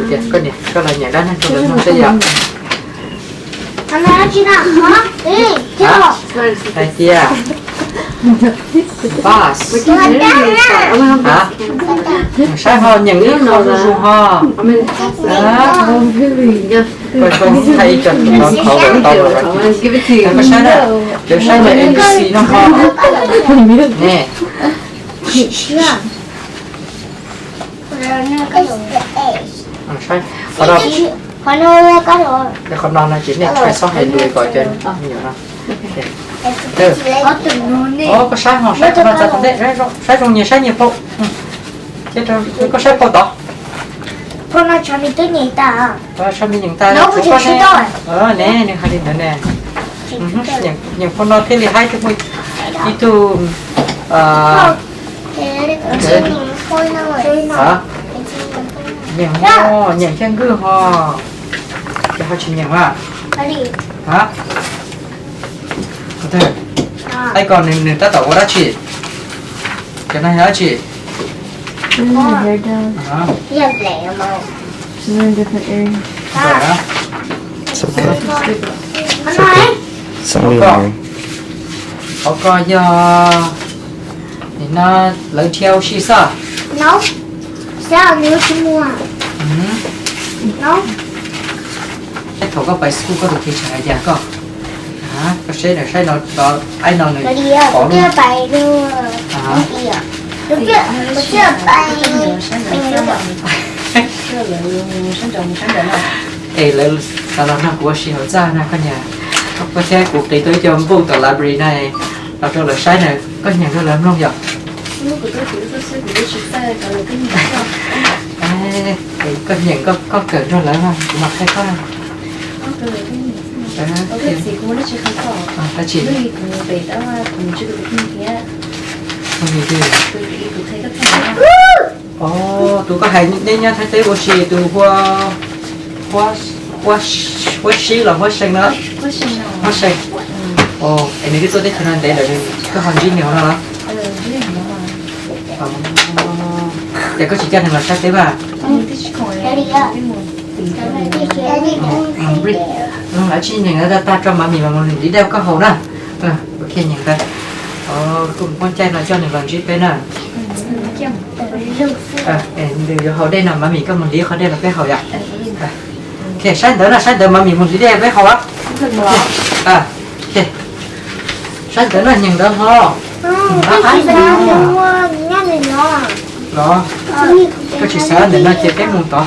Tias koj niam koj los nyeem dab neeg rau lawv mloog seb yom. Hais tias, bus. Saib ho, nyeem ib qho zuj zus ho. Koj thaij ib co no qhov uas tau los, koj saib na, cov saib na A B C no ho. Ne. Saib qhov no, qhov no no ces nej txhob hais lus kom cov me nyuam no. Koj saib ho, saib qhov no txog tom ntej, saib zoo nyias saib nyias phau. Koj saib phau tod. Phau no tshav me twb nyeem tas. Tshav me nyeem tas. Ne, nws hais li ntawd ne. Nyeem phau no thiaj li haib thiaj muaj ib tug. Nyeem ho, nyeem thiaj nkwj ho. Ces ho tsis nyeem a. Aib, koj nws tab tom ua dab tsi? Cov no yog dab tsi? Qhov ko yog, nim no lawv dhia ua si xwb. Thaum koj pais school koj tus kheej tseem hais tias koj, koj saib, saib no, aib no nws pom lub. Es lawv los nrog kuv ua si hauv txaj na koj niam. Koj thiab kuv qiv tau ib co npauj tom library na, los rau lawv saib na, koj nyeem rau lawv mloog yom. Koj nyeem, koj kawm nrog lawv, kuv mam qhia koj. Tab sis tus koj hais nej nyob Thaib teb ua si tus Huab Sib los Huab See no? Huab See. Es nws twb tuaj teb chaws no ntev lawm, koj ho ntsib nws hauv no los? Ces koj tsis coj nws los saib peb mas. Lawv tsis nyeem, tag tso Mami mas mus nrhiav dej koj haus na. Ok, nyeem ntawd. Kuv mus poob caij no coj nws los ntsib peb na. Nws yuav haus dej no, Mami koj mus nrhiav qhov dej los peb haus yom. Saib ntawd na, saib ntawd, Mami mus nrhiav dej peb haus. Saib ntawd na, nyeem ntawd ho. Los, koj tsis xav ntawm no ces peb mus tod.